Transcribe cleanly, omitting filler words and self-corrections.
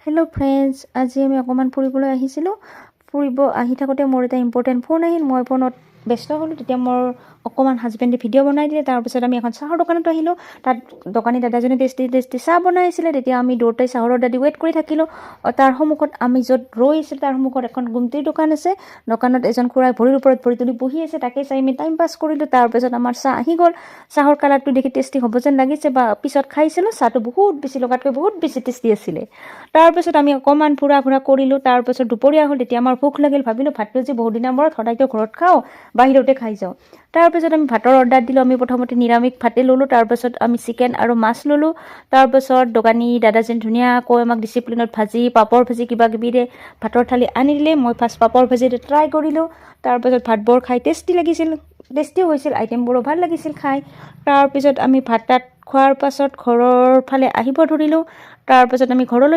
Hello' friends, আজি আমি অকণমান ফুৰিবলৈ আহিছিলোঁ। ফুৰিব আহি থাকোঁতে মোৰ এটা ইম্পৰ্টেণ্ট ফোন আহিল। মই ফোনত ব্যস্ত হ'লোঁ। তেতিয়া মোৰ অকণমান হাজবেণ্ডে ভিডিঅ' বনাই দিলে। তাৰপিছত আমি এখন চাহৰ দোকানত আহিলোঁ। তাত দোকানী দাদাজনে টেষ্টি টেষ্টি চাহ বনাই আছিলে। তেতিয়া আমি দুয়োটাই চাহৰ অৰ্ডাৰ দি ৱেইট কৰি থাকিলোঁ। তাৰ সন্মুখত, আমি য'ত ৰৈ আছিলোঁ, তাৰ সন্মুখত এখন গুমটিৰ দোকান আছে। দোকানত এজন খুৰাই ভৰিৰ ওপৰত ভৰি তুলি বহি আছে। তাকে চাই আমি টাইম পাছ কৰিলোঁ। তাৰপিছত আমাৰ চাহ আহি গ'ল। চাহৰ কালাৰটো দেখি টেষ্টি হ'ব যেন লাগিছে বা পিছত খাইছিলোঁ, চাহটো বহুত বেছি লগাতকৈ বহুত বেছি টেষ্টি আছিলে। তাৰপিছত আমি অকণমান ফুৰা ঘূৰা কৰিলোঁ। তাৰপিছত দুপৰীয়া হ'ল। তেতিয়া আমাৰ ভোক লাগিল। ভাবিলোঁ, ভাতটো যে বহুত দিনৰ মূৰত, সদায়তো ঘৰত খাওঁ, বাহিৰতে খাই যাওঁ। তাৰপিছত আমি ভাতৰ অৰ্ডাৰ দিলোঁ। আমি প্ৰথমতে নিৰামিষ ভাতে ল'লোঁ। তাৰপাছত আমি চিকেন আৰু মাছ ল'লোঁ। তাৰপাছত দোকানী দাদাজন ধুনীয়াকৈ আমাক ডিচিপ্লিনত ভাজি, পাপৰ ভাজি, কিবা কিবিৰে ভাতৰ থালি আনি দিলে। মই ফাৰ্ষ্ট পাপৰ ভাজিটো ট্ৰাই কৰিলোঁ। তাৰপাছত ভাতবোৰ খাই টেষ্টি লাগিছিল, টেষ্টিও হৈছিল, আইটেমবোৰো ভাল লাগিছিল খাই। তাৰপিছত আমি ভাত তাত খোৱাৰ পাছত ঘৰৰ ফালে আহিব ধৰিলোঁ। তাৰপাছত আমি ঘৰলৈ